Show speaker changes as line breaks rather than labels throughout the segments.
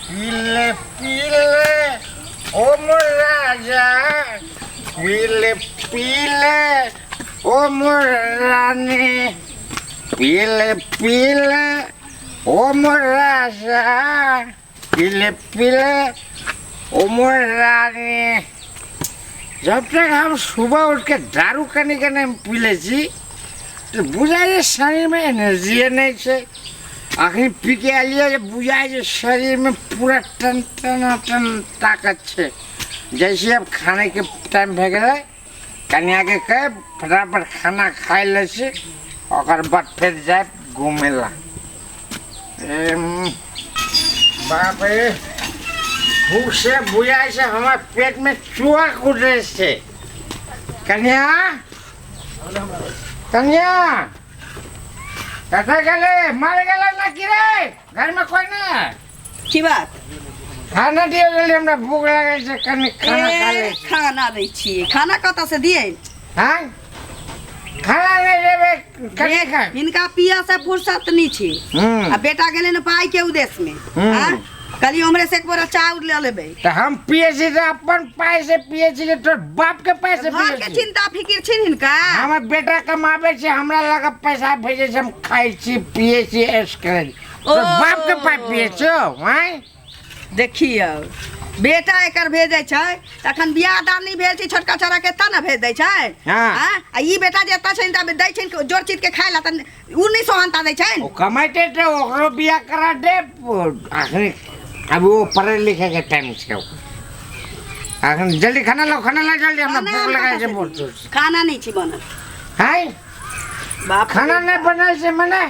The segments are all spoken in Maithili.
पीले पीले ओ मोर राजा, पीले पीले ओ मोर रानी, पीले पीले ओ मोर राजा, पीले पीले ओ मोर रानी। जब तक हम सुबह उठ के दारू कनी के नहीं पी ले छी तो बुझाइ जे शरीरमे एनर्जीए नहि छै। अखनी पी के एलियै जे बुझाइ जे शरीरमे पूरा टन टन टन ताकत छै। जैसे अब खाने के टाइम भए गेलै, कनियाके कह फटाफट खाना खाइ लै छी, ओकर बाद फेर जायब घूमे ला। बाप रे, भूख से बुझाइ छै हमर पेटमे चूहा कुदै छै। कनिया, कनिया कतऽ गेलै? मर गेलै ना की रे? घरमे कोइ नहि?
की बात?
खाना दिअ जल्दी, हमरा भूख लागल छै, कनि खाना खा लै छी।
खाना दै छियै। खाना कतऽ से दियै?
हाँ, खाना नहि देबै कनि खाय।
हिनका पिया से फुर्सत नहीं छै। आ बेटा गेलै ने पाइ के उद्देश्य में। आँ? कहलियै हमरे से एक बोरा चाउर ले लेबै।
तऽ हम पियै छी तऽ अपन पाइ से पियै छी कि तोर बाप के पाइ से
घर
पियै
के
छी?
चिंता फिकिर छै हिनका।
हमर बेटा कमाबै छै, हमरा लग पैसा भेजै छै, हम खाइ छी पियै छी ऐश करै छी। तोर
ओ।
बाप के पाइ पियै छौ? आँय?
देखियौ, बेटा एकर भेजै छै तखन बियाह दान नहि भेल छै छोटका छोरा के, एतऽ ने भेज दै छै।
हाँ।
आँ? आ ई बेटा जे एतऽ छै तऽ दै छै जोर चीज के खाय ला, तऽ उ नहि सोहनता दै छै।
ओ कमाइते तऽ ओकरो बियाह करा दे। अखनी अब वो पढ़े लिखे के टाइम छै। अखन जल्दी खाना लाओ, खाना लाओ जल्दी, हमरा
खाना
भूख
हम
लगै
कतऽ
छै
से
बहुत
दियै?
जोर से।
खाना नहि छै बनल।
हाय,
बाप रे
खाना नहि
बाप।
बनल छै मने?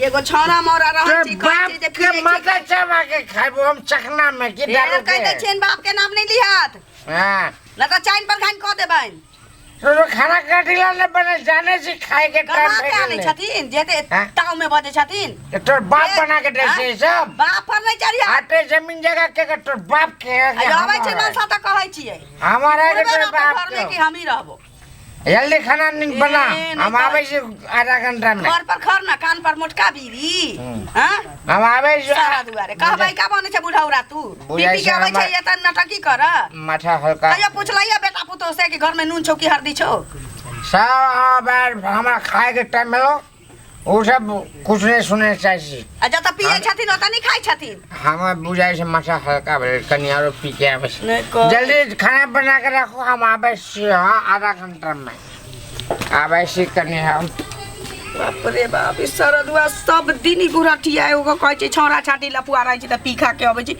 एगो छौड़ा मौरा रहल
तोर
छी, कहै
बाप
छी जे
के
पीबै छी।
माथा चबा के खाइबो हम चखना में की
फेर
दारू
कहि
के।
दै छियनि बाप के नाम नहि लिहत।
हाँ।
नहि तऽ चाइन पर घाइन कऽ देबनि।
तो खाना कटिला नहीं बनल, जाने छी खाए के टाइम
कमा
भए
के आनै
गेलै।
छथिन जे ते
हाँ?
ताव में बजै छथिन।
तऽ तोर बाप
ए,
बना के दै
हाँ?
छै सब।
बाप पर नहि चढ़िया।
आटे जमीन जगह के के तोर बाप के है कि
आ अबै छै
हमर है?
मनसा तऽ कहै छियै।
हमर है कि
बुढ़बे
तोर
रहतै
बाप
घरमे
के?
कि हमही रहबो?
जल्दी खाना नहीं बना,
ए, नहीं
हम
तो-
आबै छी आधा घंटा में।
घर पर खर ना कान पर मोटका बीड़ी। हाँ?
हम आबै छी।
सारा दुआरे कहबै का बनै छै बुढ़ौरा तू पी
बुझाइ
पी के
छै
अबै छै
हमर-
एतऽ नटकी कर।
माथा हल्का।
कहियो पुछलैया बेटा पुतोह से कि घर में नून छौ कि हरदी छौ?
सब हाँ, बैठ, हमरा खाए के टाइम मिलो ओ सब कुछ नहीं सुने चाहै छी।
आ जतऽ पियै छथिन ओतऽ नहि खाइ छथिन।
हमरा बुझाइ छै माथा हल्का भेल, कनि आरो पी के आबै छी।
नहि कह।
जल्दी खाना बना के राखू, हम आबै छी। हाँ, आधा घंटा में आबै छी कनि हम।
बाप रे बाप, ई सरदुआ सब दिन ई गुरठिया एगो कहै छै छौड़ा छाटी लफुआ रहै छै तऽ पी खा के अबै छै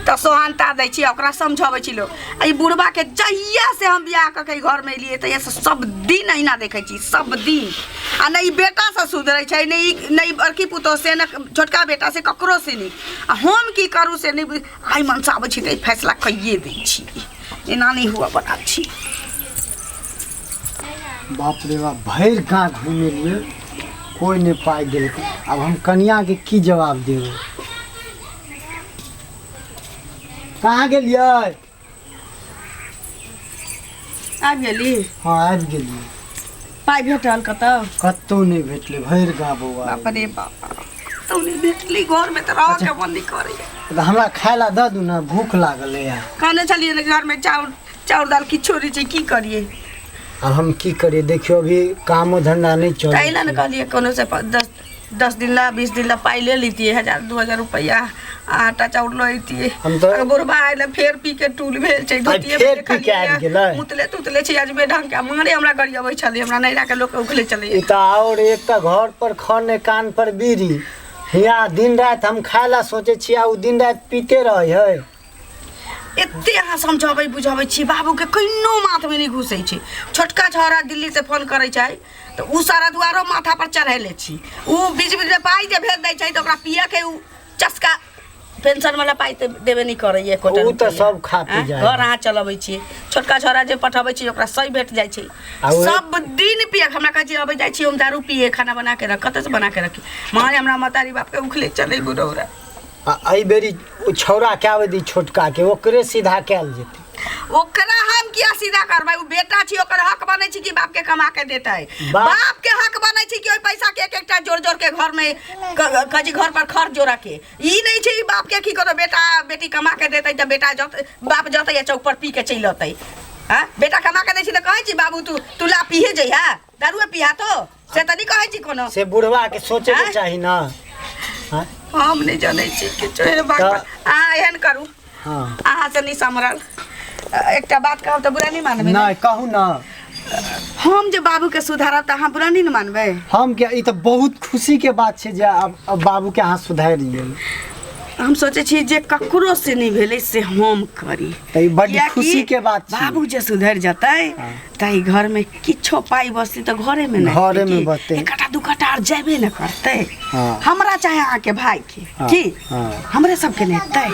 तऽ सोहानता दै छी, ओकरा समझबै छी लोक। आ ई बुढ़बाके जहिया से हम बियाह कऽ के घरमे एलियै तहिया से सब दिन अहिना देखै छी, सब दिन। आ नहि ई बेटासँ सुधरै छै, नहि ई, नहि बड़की पुतोह से, नहि छोटका बेटा से, ककरो से नहि। आ हम की करू से नहि। आइ मनसा आबै छी तऽ ई फैसला कैये दै छी, एना नहि हुअ बला छी।
बाप रे बाप, भरि गाँव घुमि एलियै, कोइ नहि पाइ देलकै। आब हम कनियाके की जवाब देबै? कहाँ गेलियै?
आबि गेली?
हँ, आबि गेलियै।
पाइ भेटल कतौ?
कतहु नहि भेटलै, भरि गाँव बौआ।
बाप रे बाप, कतौ नहि भेटलै। घरमे तऽ रहऽ के मन नहि करैया।
तऽ हमरा खाय लए दऽ दू ने, भूख लागल यऽ।
कहने छलियै ने घरमे चाउर चाउर दालि किछो नहि छै, की करियै?
आब हम की करियै? देखियौ, अभी कामो धंधा नहि चलै
ताहि लए ने
छै।
कहलियै कोनो से 10 10 दिन ला 20 दिन ला पाइ ले लितियै, 1000 2000 रुपैआ, आटा चाउर लऽ अइतियै।
हम तऽ-
अगर बुढ़बा आयल फेर पी के टूल भेल छै, धोतिये
फेर पी के आबि गेलै?
मुतले तुतले छै अजबे ढंग के। मारे हमरा गरियबै छलै, हमरा नैहरा के लोक उखले चलै।
ई तऽ आओर एक तऽ घर पर खने कान पर बीड़ी, हियाँ दिन राति हम खाय ला सोचै छी आ ओ दिन राति पीते रहै है।
एते अहाँ समझाबै बुझाबै छी बाबूके, कहिनो माथमे नहि घुसै छै। छोटका छौड़ा दिल्लीसँ फोन करै छै तऽ ओ सारा दुआरो माथा पर चढ़ेले छी। ओ बीच बीचमे पाइ जे भेज दै छै तऽ ओकरा पियके ओ चस्का। पेंशन वाला पाइ तऽ देबे नहि करैए एकोटा
उ तऽ
रुपैआ।
सब खा पी
आँय?
जाइ
घर अहाँ चलबै छियै, छोटका छौड़ा जे पठबै छी ओकरा सही भेट जाइ छै।
आ ओ-
सब दिन पिए। हमरा कहै छै अबै जाइ छी हम दारू पिए, खाना बना के रख। कतऽसँ बना के रखी? मारे हमरा महतारी बापके उखले चलै बुढ़ौरा।
आ एहि बेरी ओ छौड़ा के आबै दी छोटका के, ओकरे सीधा कयल जेतै।
ओकरा हम किया सीधा करबै? उ बेटा छी, ओकर हक बनै छै कि बाप के कमा के देतै।
बाप-
बाप के हक बनै छै कि ओहि पैसा के एक एकटा जोड़ जोड़ के घर में कजी घर पर खर्च जोड़ा के। ई नहीं छै बाप के की करो, बेटा बेटी कमा के देतै तऽ बेटा जत बाप जतै या चौक पर पी के चलि अतै। हाँ, बेटा कमा के दै छी तऽ कहै छी बाबू तू तू ला पीहे जइहा, दारुए पीहा तो से तऽ नहीं कहै छी कोनो।
से बुढ़वा के सोचे के
आँय?
चाही ना। हाँ
हम नहीं जनै छी किछो, हे भगवान। अहाँ एहन करू,
हाँ
अहाँ से नहीं सम्हरल। एकटा बात कहब तऽ बुरा नहीं मानबै?
नहीं, कहू ना।
हम जे बाबू के सुधारब तऽ अहाँ बुरा नहीं ने मानबै?
हम क्या, ई तऽ बहुत खुशी के बात छै जे अब बाबू के अहाँ सुधारि लियौ।
हम सोचै छी जे ककरो से नहीं भेलै से हम करी।
तऽ ई बड्ड
कियाकि
खुशी के बात छै।
बाबू जे सुधरि जेतै तऽ ई घर में किछो पाइ बचतै तऽ घरे में ने
घरे में
की?
बचतै।
एक कट्ठा दू कट्ठा आर जेबे ने करतै।
हाँ।
हमरा चाहे अहाँके भाई के।
हाँ,
की
हाँ।
हमरे सबके ने हेतै,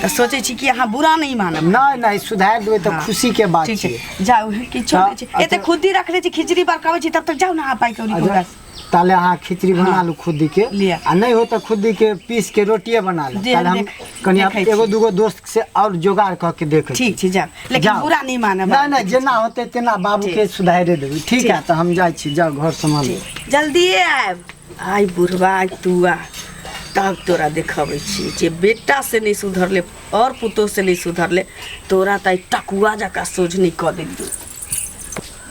तऽ सोचै छी कि अहाँ बुरा नहीं मानब।
नहीं नहीं, सुधारि देबै तऽ
हाँ।
खुशी के बात
ठीक
छै।
छै, जाउ, किछो
तऽ
नहि छै, एते
अच्छा।
खुद्दी रखने छी, खिचड़ी बरकाबै छी, तब तक जाउ ने अहाँ पाइ कौड़ी
अच्छा,
हमरा।
ताले अहाँ खिचड़ी बना
हाँ।
लू खुद्दी के,
लिअ।
आ नहीं हो तऽ खुद्दी के पीस के रोटिए बना लू।
दे-
ताले हम कनी
देखै
एगो
छी।
दूगो दोस्त से और जोगाड़ कऽ के देखै छी।
ठीक छै, जाउ, लेकिन
जाउ।
बुरा नहीं मानब।
नहीं नहीं, जेना होतै तेना बाबू
ठीक।
के सुधारे देबै। ठीक है, तऽ हम जाइ छी, जाउ घर सम्हालू।
जल्दिए आयब। आइ बुढ़वा, आइ तू आ, तब तोरा देखबै छी जे बेटा से नहीं सुधरले और पुतोह से नहीं सुधरले, तोरा तऽ आइ टकुआ जकाँ सोझ नहीं कऽ देलियौ।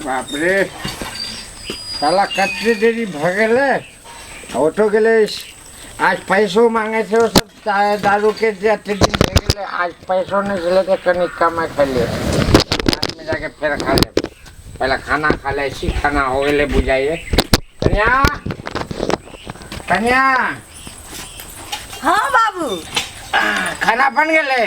बाप रे, साला कते देरी भऽ गेलै, ऑटो गेलै। आज पैसो मांगे छै ओ सब दारू के जे एते दिन भऽ गेलै, आज पैसो नहि छलै तऽ कनि कमे खेलियै। रातिमे जाके फेर खा लेब, पहिले खाना खा लै छी। खाना हो गेलै बुझाइए। कनिया, कनिया।
हाँ बाबू।
खाना बन गेलै?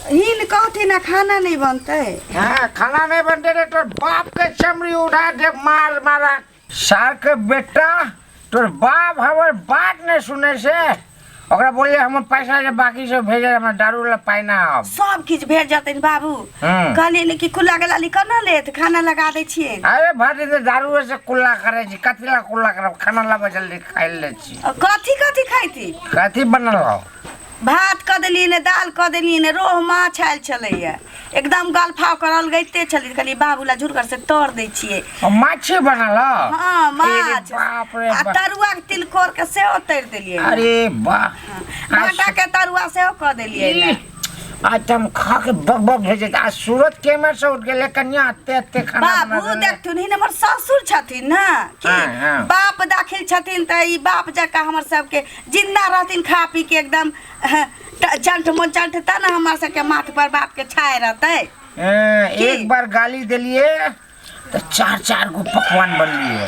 हिन कहथिन ना खाना नहीं बनतै।
हाँ, खाना नहीं बनते रे तोर बाप के चमड़ी उठा दे मार मारा। सार के बेटा, तोर बाप हमर बात नहीं सुने से। ओकरा बोलिए हमर पैसा जे बाकी से भेजे, हमर दारू ला पाइ ना आब।
सब किछु भेट जेतनि बाबू। कहलियै ने कि कुल्ला के लाली केना लेत, खाना लगा दै छियै।
अरे भाटी तऽ दारू से कुल्ला करे छी, कथी ला कुल्ला करब? खाना लाबऽ जल्दी, खाइ ले छी।
कथी कथी खैती?
कथी बनल हो?
भात कऽ देलियै ने, दालि कऽ देलियै ने, रोहु माछ आयल छलैया, एकदम गलफाव करल गइते छलै, कहलियै बाबू ला झुरगर से तर दै छियै।
ओ माछी बनल हो?
हाँ, माछ।
अरे बाप रे
आ
बाप।
तरुआ के तिलकोर के सेहो तरि देलियै।
अरे वाह।
भाँटा के तरुआ सेहो कऽ देलियै ने।
आज तऽ हम खा के बक बक भेजे। आज सूरत केमर से उठ गेलै कन्या, एते एते खाना बना
बाबू
देले।
देखथुन, हिन हमर ससुर छथिन ना कि
हाँ, हाँ।
बाप दाखिल छथिन, तऽ ई बाप जकाँ हमर सबके जिंदा रहथिन खा पी के एकदम, हाँ, चंठ मन चंठ, तऽ ने हमर सबके माथ पर बाप के छाय रहतै।
हाँ,
की?
एक बार गाली देलिए तो चार चार गो पकवान बनलिए।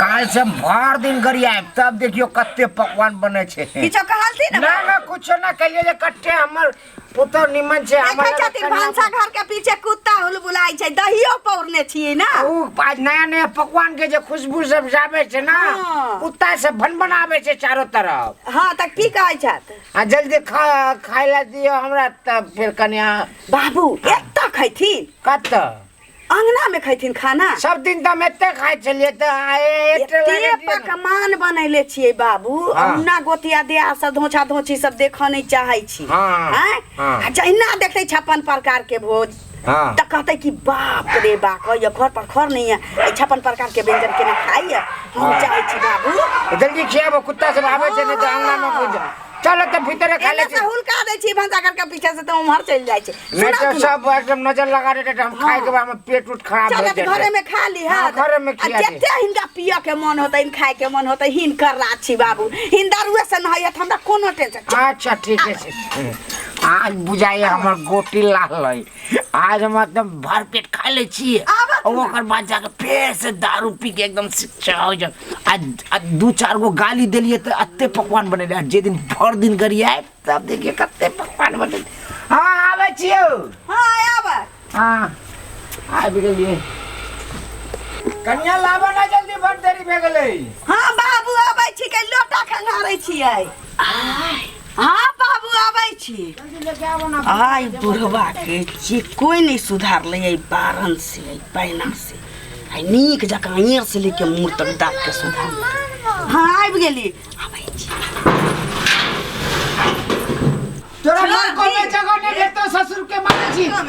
काल से हम भर दिन गरियाब, तब देखियो कते पकवान बने छै।
किछो कहलथिन?
ना ना, कुछो ना कहलिए जे कते हमर पुतोह निमन छै। हमर
देखै छथिन भनसा घर के पीछे कुत्ता हुलबुलाइ छै, दहियो पौरने छियै ना।
उ आज नया नया पकवान के जे खुशबू सब जाबे छै ना,
हाँ।
कुत्ता सब भन बनाबे छै चारो तरफ।
हाँ, तऽ की कहै छथि?
आ जल्दी खा खाय ला दियो हमरा, तब फिर कनिया।
बाबू एतऽ खैथिन?
कतऽ?
अंगना में खैथिन खाना।
सब दिन तऽ हम एते खाइ छलियै तऽ आइ एते
एते
लागै दियौ ने।
पकवान बनैले छियै बाबू।
हाँ।
औना गोतिया दिया सब धोछा धोछी सब देखऽ नहीं चाहै छी।
हाँ,
आँय?
हाँ।
आ जहिना देखतै 56 प्रकार के भोज
हाँ।
तऽ कहतै कि बाप रे बा, कहैया घर पर खर नहीं है, एहि 56 प्रकार के व्यंजन केना खाइया। हम
हाँ।
चाहै छी बाबू
जल्दी खियाबो, कुत्ता सब आबै छै ने तऽ अंगना में घुसि। चलो तऽ भीतरे खा
एने
लै
से
छी।
हुलका दै छी भनसा घर के पीछे से तऽ उम्हर चलि जाइ छै।
नहीं
सुना
तो
सुना।
सब एकदम नजर लगा देते तऽ हम खाय के बाद हमर पेट उट खराब
चल
भऽ
तऽ घरे
जेतै।
में खा ली।
हाँ, घरे में
आ
खिया दी।
जते हिनका पियऽ के मन होतै, हिन खाय के मन होतै, हिनकर राज छी बाबू, हिन दारुए से नहैयत, हमरा कोनो टेंशन।
अच्छा ठीक है। आज बुझाइए हमर गोटी लाल है, आज हम एकदम भर पेट खा लै छी।
आबऽ
और ओकर बाद जाके फेर से दारू पी के एकदम शिक्षा हो जाए। आज आज दू चार गो गाली देलिए तऽ एते पकवान बनेले। आ जे दिन भर दिन गरियाए तब देखिए कते पकवान बनेले। हाँ आबै छियौ।
हाँ आबऽ।
हाँ आबि गेलिए। कनिया लाबऽ ना जल्दी, बड़ देरी भए गेलै।
हाँ बाबू आबै छी, के लोटा खंगारै छियै। हाँ बाबू आबै छी। आइ बुढ़वा के जे कोइ नहि सुधारलै एहि बारन से, एहि पैना से, आइ नीक जकाँ एड़ से लेके मुँह तक दाब के सुधार। हाँ आबि गेली, आबै छी।
तोरा
छोड़
नरको में
दी।
जगह नहीं भेटतो ससुर के माने छी। आओ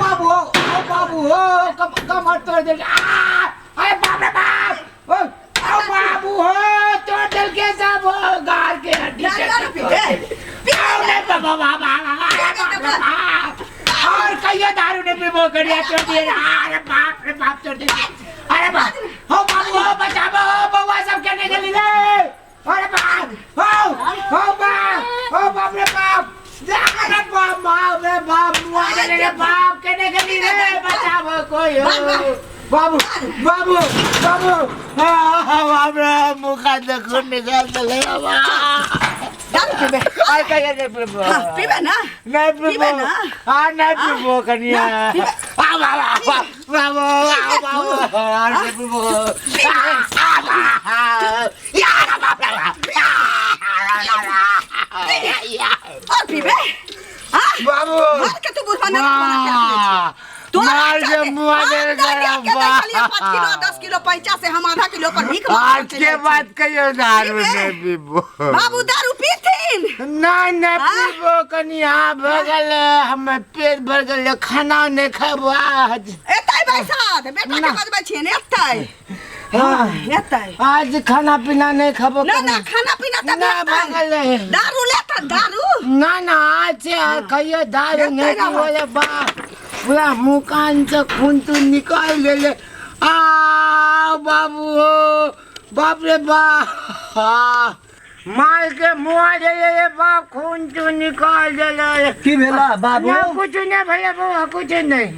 बाबू हो, आओ बाबू हो, कम कमर तोड़ दे। आ अरे बाप रे बाप, ओ आओ बाबू हो, तोड़ देल के सब हो, गार के हड्डी से
दारू पीबे।
आओ नहीं बाबा बाबा बाबा, और कहियो दारू नहीं पीबो करिया तोड़ दिए। अरे बाप रे बाप, तोड़ दे। अरे बाप हो बाबू हो, बचाबो हो बउआ सब के नहीं गेली रे। अरे बाप हो, हो बाप हो, बाप रे बाप, अरे बाप बाप रे बाप, मुआ दे रे बाप, के नहीं गेली रे, बचाबो कोई हो। बाबू बाबू बाबू, बाप रे, मुखा देखो निकाल दे बाबा।
दारू पीबे?
आइ कहिया नहीं पीबो।
हाँ, पीबे ना?
नहीं पीबो।
पीबे ना?
हाँ, नहीं पीबो कनिया।
ना, पीबे।
आ बाबा बाबू बाबू, आ नहीं पीबो। यार बाप रे बाप,
और पीबे? हाँ?
बाबू
मार के तू बुढ़वा नरक बना के रख दै छी। तोरा
मार के
चलते
मुँह
हम
दे
दरिया
गया
के देखलियै 5 किलो 10 किलो पैंचा से हम आधा किलो पर भीख मांगऽ
आज
चलि
के
जाइ छी।
बाद कहियो दारू
पीबे?
नहीं पीबो।
बाबू दारू पीथिन।
नहीं नहीं
हाँ?
पीबो कनिया, भऽ गेलै, हमे पेट भर गेलै, खाना नहीं खेबो आज।
एतै बैसात, बेटा के
ना।
बजबै छियै ने, एतै।
हाँ।
एतै।
आज खाना पीना नहीं खेबो।
ना ना
कनिया।
खाना पीना तऽ
ना,
भेटतै।
भऽ गेलै।
दारू लेतन दारू।
ना ना, आज से कहियो दारू
एतै
नहीं
रहत।
पीबो रे बाप, पूरा मुँह कान से खून तून निकाल देले। आ बाबू हो, बाप रे बाप, मार के मुआ देले रे बाप, खून तून निकाल देले।
की भेला बाबू?
ना, कुछ नहीं भले बउआ, कुछ नहीं।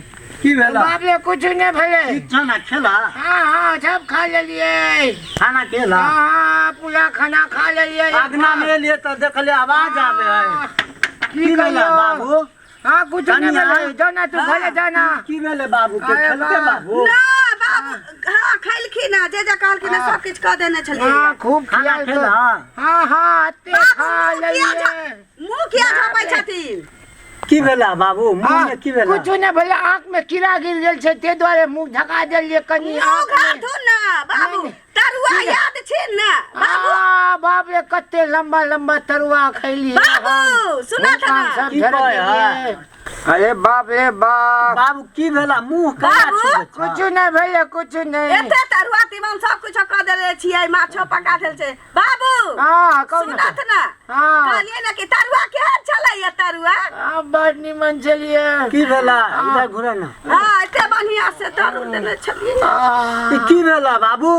की भेला?
बाप रे, कुछ नहीं भले।
ठीक छ ना खेला?
हाँ हाँ, सब खा लेलिए।
खाना खेला?
हाँ हाँ, पूरा खाना खा लेलिए।
अगना में एलियै तऽ देखलियै आवाज आबै है।
की
की भेला
कहियो?
बाबू?
हाँ, कुछ नहीं
कनिया?
भेलै, जाना तू घरे जाना।
की भेलै बाबू के?
अरे
खेलकै
बा।
बाबू?
ना बाबू, हाँ, खैलखिन जे जे कहलखिन सब किछु कऽ देने छलियै।
हाँ, खूब
खाना
खियाल।
खेला?
हाँ हाँ, अते
बाबू,
खा
मुँह किया
लेलिए।
मुँह किया झपै छथिन?
की भेला बाबू मुँह
हाँ,
में की भेला?
कुछ नहीं भेलै, आँख में कीड़ा गिर गेल छै, ताहि दुआरे मुँह ढका देलियै कनि
मुँह
आँख में।
घाथुन ना बाबू।
नहीं।
तरुआ याद छै ना बाबू?
आ, बाप रे, कते लंबा लंबा तरुआ खैली।
बाबू सुना था ना?
की कहै है?
अरे बाप रे बाप।
बाबू, की भेला? मुँह केना
बाबू?
छुबै छ?
कुछ नहीं भेलै, कुछ नहीं।
एते तरुआ तीमन सब कुछ कऽ देले छियै, माछो पका देल छै बाबू।
हाँ, कहू ना।
सुनत ना?
हाँ।
कहलियै ना कि तरुआ केहन छलैया तरुआ?
हाँ, बड़ निमन छलियै।
की भेला? इधर घुरे ना।
हाँ, एते बढ़िया से तरू देने छलियै।
आ,
ई की भेला बाबू?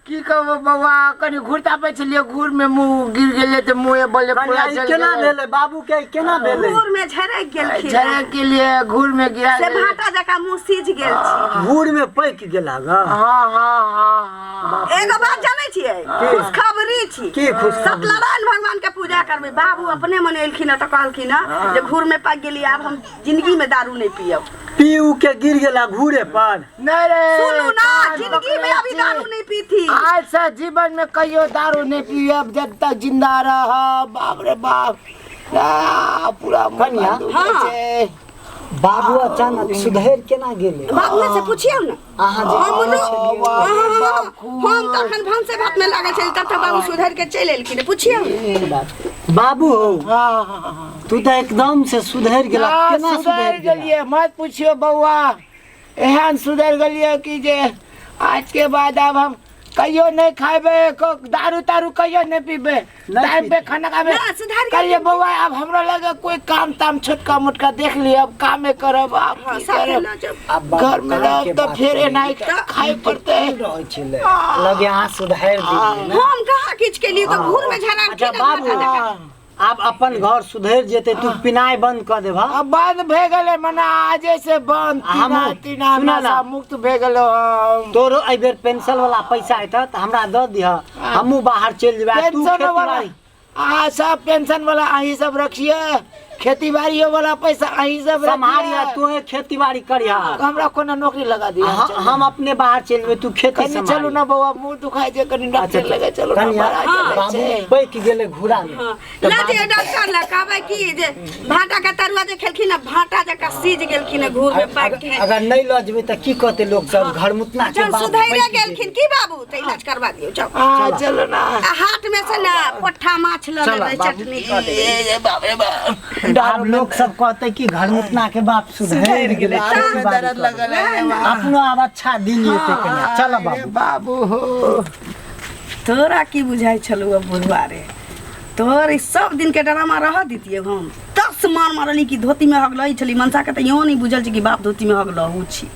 की कहबो बौआ, कनि घुरता पे छलियै, घूर में मुँह गिर गेलै तऽ मुँहे बोले पूरा
कनिया, ई
जल
केना
गेलै।
भेलै बाबू के? ई केना भेलै?
घूर में झरकि गेलखिन।
झरक के लिए घूर में गिरा
से
गेलै।
भाटा जकाँ मुँह सीझ गेल छै।
घूर में पकि गेला ग?
हाँ हाँ हाँ हाँ।
एगो बात जानै छियै? खुशखबरी छी।
की खुशखबरी?
सत्यनारायण भगवान के पूजा करबै। बाबू अपने मने एलखिन हँ तऽ कहलखिन हँ जे घूर में पाकि गेली, आब हम जिंदगी में दारू नहीं पियब।
पी उ के गिर गेला घूरे पर?
नहीं रे,
सुनू ना,
कान
जिंदगी में
पकड़ै
अभी
छी।
दारू नहीं पीथी।
आज से जीवन में कहियो दारू नहीं पियब जब तक जिंदा रहब। बाप रे बाप, आ, पूरा मुँह
कनिया?
कान दुखै
हाँ।
छै।
बाबू अचानक सुधरि केना गेलै?
बाबुए से पुछियौ ने।
अहाँ जे
हमरो
कहने छलियै।
बाप रे
हाँ,
बाप, खूब।
हम तखन भनसे भात में लागल छली, तब तक बाबू सुधरि के चलि एलखिन, पुछियौ ने।
बाबू हो,
हाँ, हाँ, हाँ।
तू तऽ एकदम से सुधरि गेला।
ना,
केना
सुधरि
सुधरि गेला?
गेलियै, मत पुछियो बौआ, एहन सुधरि गेलियै कि जे आज के बाद आब हम कहियो नहीं खाबे, दारू तारू कहियो नहीं पीबे।
नहीं
टाइम पे
पीते।
खाना खाबे।
ना, सुधरि
कहिए बौआ, अब हमरा लगे कोई काम ताम छोटका मोटका देख लिय, अब कामे करब आब।
हाँ,
की
साथे
करब?
लऽ जाउ।
आब बाबू,
घर में
काम
रहब
के
तऽ
बात
फेर
करी।
एनाही खाइ पड़तै।
रहै छलै लगे अहाँ सुधारि दिलियै ने?
हम कहाँ किछु केलियै, तऽ घूर में झरा।
अच्छा बाबू, आब अपन घर सुधरि जेतै, तू पिनाइ बंद कऽ देबह।
अब बंद भए गेलै, मने आजे से बंद।
हमहूँ-
तीना तीना
सुना ना।
नशा मुक्त भए गेलो हम।
तोरो एहि बेर पेंशन वाला पैसा एतऽ तऽ हमरा दऽ दिह, हमहूँ बाहर चलि जेबै आ तू
पेंशन वाला
खेती
आ सब पेंशन वाला अहीं सब रखिए,
खेती बाड़ी वाला पैसा अहीं सब
सम्हारिया
रखिए।
तोहे खेती बाड़ी करिहा।
हमरा कोनो नौकरी लगा दिया।
हम अपने बाहर चलि जेबै, तू खेती
कनी
सम्हारी।
चलू ना बौआ, मुंह दुखाइ छै, कनी डॉक्टर लगे चलू ना।
कनिया,
बड़ा चलै
बाबू
छै।
पैक गेलै घूरा में।
हाँ, ला दियौ डॉक्टर लग, कहबै की जे भाटा के तरुआ जे खेलखिन ना, भाटा जकाँ सीज गेलखिन घूर में पाकि के।
अगर नहीं लऽ जेबै तऽ की कहतै लोक सब, घर मुतना के
जब
बाप
सुधैरे
पैक गेलै।
गेलखिन की बाबू, तऽ इलाज करवा दियौ, जाउ।
हाँ चलू ना।
आ हाट में से ना पोठा माछ लऽ
चला,
लेबै,
बाबू।
चटनी कऽ देबै।
ए बाप रे बाप,
आब लोक सब कहतै कि घर मुतना के बाप सुधरि गेलै,
डाँड़
खेती
में
बाड़ी
दर्द
करै।
लगल है।
अपनो आब अच्छा दिन एतै कनिया, चल बाबू।
बाबू हो।
तोरा की बुझाइ छलौ अब बुढ़वा रे, तोर ई सब दिन के ड्रामा रह दितियै हम। 10 मार मारली कि धोती में हगलई छली। मनसा के तऽ इहो नहीं बुझल छै कि बाप धोती में हगलहु छी।